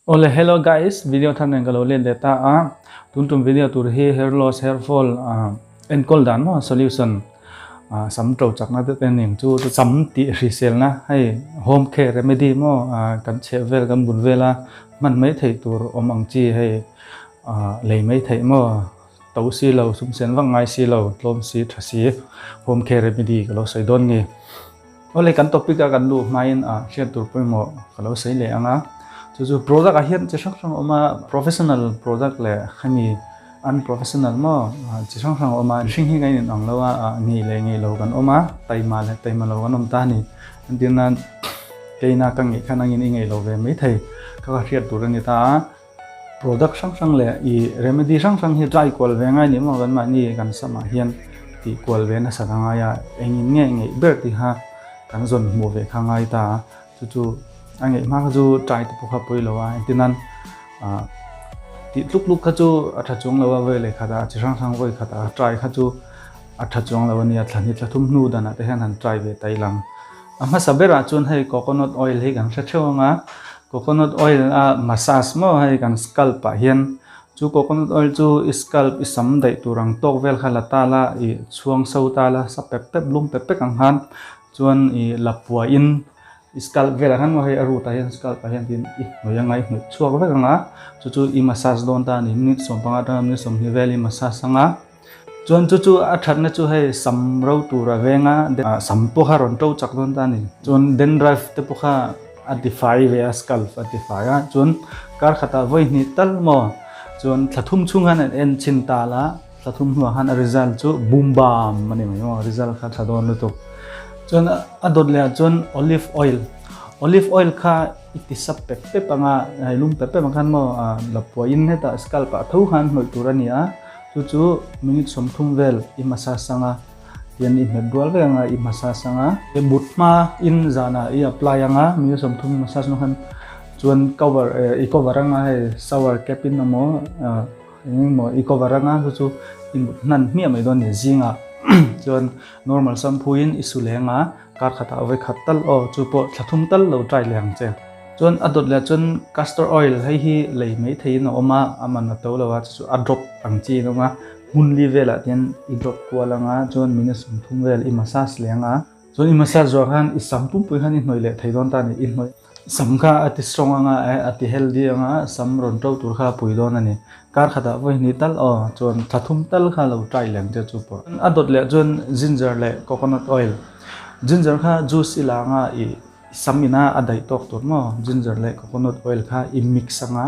Awle hello guys video thar nen ka lo let leh ta a tun tum video tur hi hair loss hair fall enkawl dan maw solution sam to chakna te te ning chu sam tih hriselna hei home care remedy maw kan chheh vel kan bul vela hman mai theih tur awm ang chi hei lei mai theih maw to si lo sum sen vak ngai si lo tlawm si tha si home care remedy ka lo sawi dawn ni. Awle kan topic a kan luh hmain a hriat tur pawimawh ka lo sawi leh ang a, chu chu product ah hian chi hrang hrang a awm a, professional product leh hemi unprofessional maw chi hrang hrang a awm a, mihring hi kan in ang lo a, ngei leh ngei lo kan awm a, taima leh taima lo kan awm ta a ni, entir nan keina ka ngeih khan angin i ngei lo ve maithei kha ka hriat tur a ni ta a. Product hrang hrang leh ih remedy hrang hrang hi try kual ve ngai ni maw kan mahni kan samah hian tih kual ve nasat a ngai a, engin nge ngeih ber tih kha kan zawn hmuh ve kha ngai ta a, chu chu a ngeih hma kha chu try te pawh kha pawi lo a, engtin nan ah tih tluk tluk kha chu a tha chuang lo a vawi leh khat ah chi hrang hrang vawi khat ah try kha chu a tha chuang lo a nia thla hnih thla thum hnu danah te hian han try ve ta ilang. A hmasa berah chuan hei coconut oil hi kan hre theuh ang a, coconut oil a massage maw hei kan scalp ah hian chu coconut oil chu i scalp i sam daih tur ang tawk vel kha la ta la ih chhuang so ta la sa pep pep lum pep pek ang khan chuan ih la puahin i scalp velah khan maw hei a root ah hian scalp ah hian tin i hnawih anga i hnawih chhuak vek ang a chu chu i massage dawn ta a ni minute 15 atanga minute 20 vel i massage ang a. Chuan chu chu a thatna chu hei sam ro tur a veng a, sam pawh kha rawn to chak dawn ta a ni. Chuan dandruff te pawh kha a tifai ve a, scalp a tifai a. Chuan kar khatah vawi hnih tal maw chuan thla thum chhung khan an en chhin tal a, thla thum hnuah khan a result chu boom bam a ni mai maw, result kha tha dawn lutuk. Chuan a dawt leh ah chuan olive oil, olive oil kha i ti sap pep pep ang a, hei lum pep pep ang khan maw la puahin hetah scalp ah tho khan hnawih tur a ni a. Chu chu minute 30 vel i massage anga tian i hmet rual vek anga i massage anga i mut hma in zanah i apply anga minute 30 i massage hnu khan chuan cover i cover anga hei shower cap in emaw eng emaw i cover anga chu chu i mut hnan hmiah mai dawn a ni zingah chuan normal shampoo in i su leng a kar khatah vawi khat tal aw chu pawh thla thum tal lo try leh ang che. Chuan a dawt leh chuan castor oil hei hi lei mai theihin a awm a, a man a to lo a, chu chu a drop ang chi in a awm a, hmun li velah te hian i drop kual ang a, chuan minute 30 vel i massage leh ang a, chuan i massage zawh khan i sam pumpui khan i hnawih leh thei dawn ta a ni, i hnawih sam kha a ti strong ang a, a ti healthy ang a, sam rawn to tur kha a pui dawn a ni, kar khatah vawi hnih tal aw chuan thla thum tal kha lo try leh ang che chu pawh. A dawt leh chuan ginger leh coconut oil, ginger kha juice i la ang a i. Sam ina a daih tawk tur maw? Ginger leh coconut oil kha i mix anga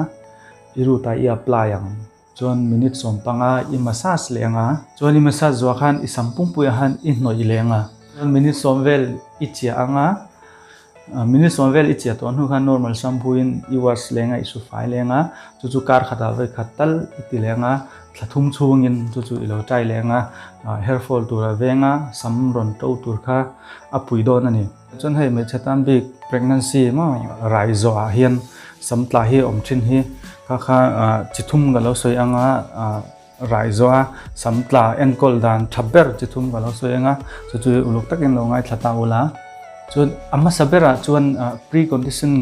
i root ah i apply ang. Chuan minute 15 i massage leh anga. Chuan i massage zuah khan i sam pumpuiah khan i hnawih leh anga. Chuan minute 10 vel i chiah anga. Minute 10 vel i chiah tawh hnu khan normal shampoo in i wash leh anga i su fai leh anga. Chu chu kar khatah vawi khat tal i ti leh anga. Thla thum chhungin chu chu i lo try leh anga. Hair fall tur a veng a, sam rawn to tur kha a pui dawn a ni. Chuan hei hmeichhe tan bik pregnancy maw rai zawh ah hian sam tla hi a awm thin hi kha kha chi thum ka lo sawi ang a rai zawh a sam tla enkawl dan tha ber chi thum ka lo sawi ang a chu chu uluk takin lo ngaithla ta ula chuan a hmasa berah chuan pre condition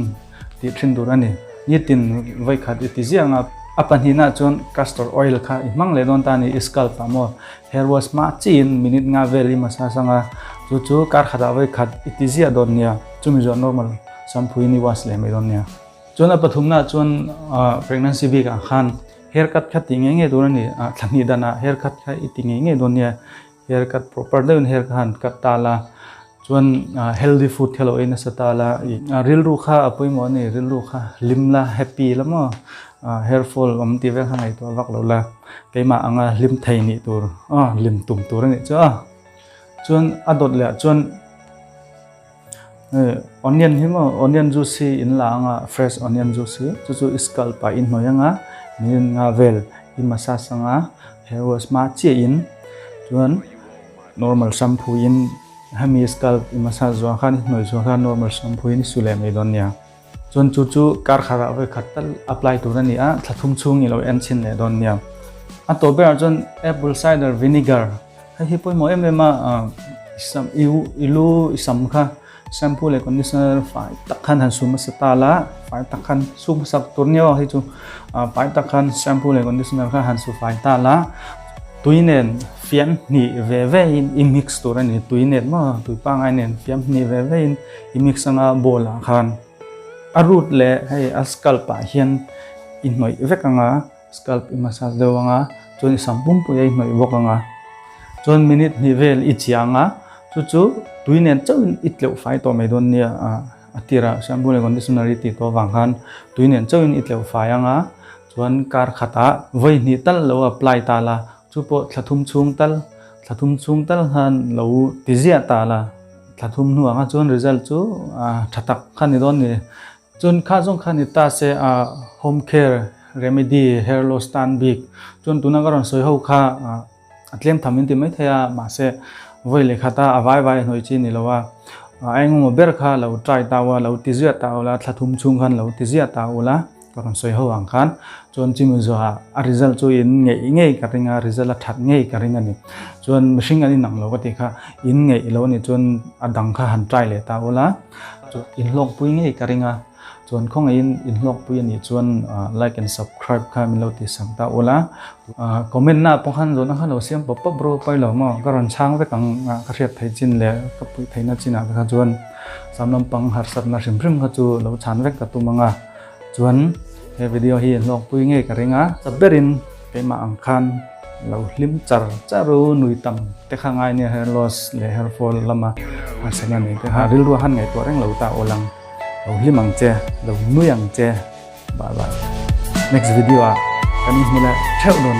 tih thin tur a ni nitin vawi khat i ti ziah ang a a pahnihna chuan castor oil kha i hmang leh dawn ta a ni i scalp ah maw Hair wash hma chiin minute nga vel i massage anga chu chu kar khatah vawi khat i ti ziah dawn nia chumi zawh normal shampoo in i wash leh mai dawn nia. Chuan a pathumna chuan pregnancy bik ah khan hair cut kha ti ngei ngei tur a ni thla hnih danah hair cut kha i ti ngei ngei dawn nia hair cut proper deuhin hair kha han cut ta la chuan healthy food kha lo ei nasa ta la rilru kha a pawimawh a ni rilru kha hlim la happy la maw hair fall awm tih vel kha ngaihtuah vak lo la keimah anga hlim thei nih tur aw hlim tum tur a nih chu a chuan a dawt leh ah chuan onion hi maw onion juice hi in la anga fresh onion juice hi chu chu i scalp ah in hnawih anga min nga vel i massage anga hair wash hma chiah in chuan normal shampoo in hemi scalp i massage zawh khan i hnawih zawh khan normal shampoo in i su leh mai dawn nia. Chuan chu chu kar khatah vawi khat tal apply tur a ni a, thla thum chhung i lo en chhin leh dawn nia. A tawp berah chuan apple cider vinegar hei hi pawimawh em em a, i sam i lu i sam kha. Shampoo leh conditioner fai tak khan han su hmasa ta la, fai tak khan su hmasak tur nia hi chu fai tak khan shampoo leh conditioner kha han su fai ta la, tui nen fiam hnih ve ve in i mix tur a ni, tui nen maw tui pangngai nen fiam hnih ve ve in i mix anga bowl ah khan a root leh hei a scalp ah hian i hnawih vek anga. Scalp i massage deuh anga chuan i sam pumpui a i hnawih bawk anga chuan minute hnih vel i chiang a chu chu tui nen chauhin i tleuh fai tawh mai dawn nia a tirah shampoo leh conditioner i tih tawh avang khan tui nen chauhin i tleuh fai anga chuan kar khatah vawi hnih tal lo apply ta la chu pawh thla thum chhung tal thla thum chhung tal khan lo ti ziah ta la thla thum hnuah khan chuan result chu tha tak kha ni dawn ni. Chuan kha zawng kha ni ta se a home care remedy hair loss tan bik chuan tuna ka rawn sawi ho kha a tlem tham in ti mai thei a mahse vawi leh khata a vai vai hnawih chi ni lo a a engemaw ber kha lo try ta ua lo ti ziah ta ula thla thum chhung khan lo ti ziah ta ula ka rawn sawi ho ang khan chuan chimi zawhah a result chu in ngeih ngei ka ring a result a that ngei ka ring a ni chuan mihring an inang lo ka tih kha in ngeih lo a nih chuan a dang kha han try leh ta ula. Chu inhlawkpui ngei ka ring a, chuan khawngaihin inhlawkpui a nih chuan like and subscribe kha min lo ti sak ta ula. Comment na pawh khan zawhna kha lo siam pawp pawp ru pawi lo maw, ka rawn chhang vek ang a ka hriat theih chin leh ka puih theihna chinah te kha chuan sam lampang harsatna hrim hrim kha chu lo chhan vek ka tum ang a, chuan he video hi inhlawkpui ngei ka ring a, chap berin Keimah ang khan lo hlim char char u, nui tam te kha ngai nia hair loss leh hair fall lama harsatna nei te kha rilru a han ngaihtuah reng lo ta awl ang, lo hlim ang che, lo nui ang che, bye bye. Next video ah kan inhmu leh theuh dawn.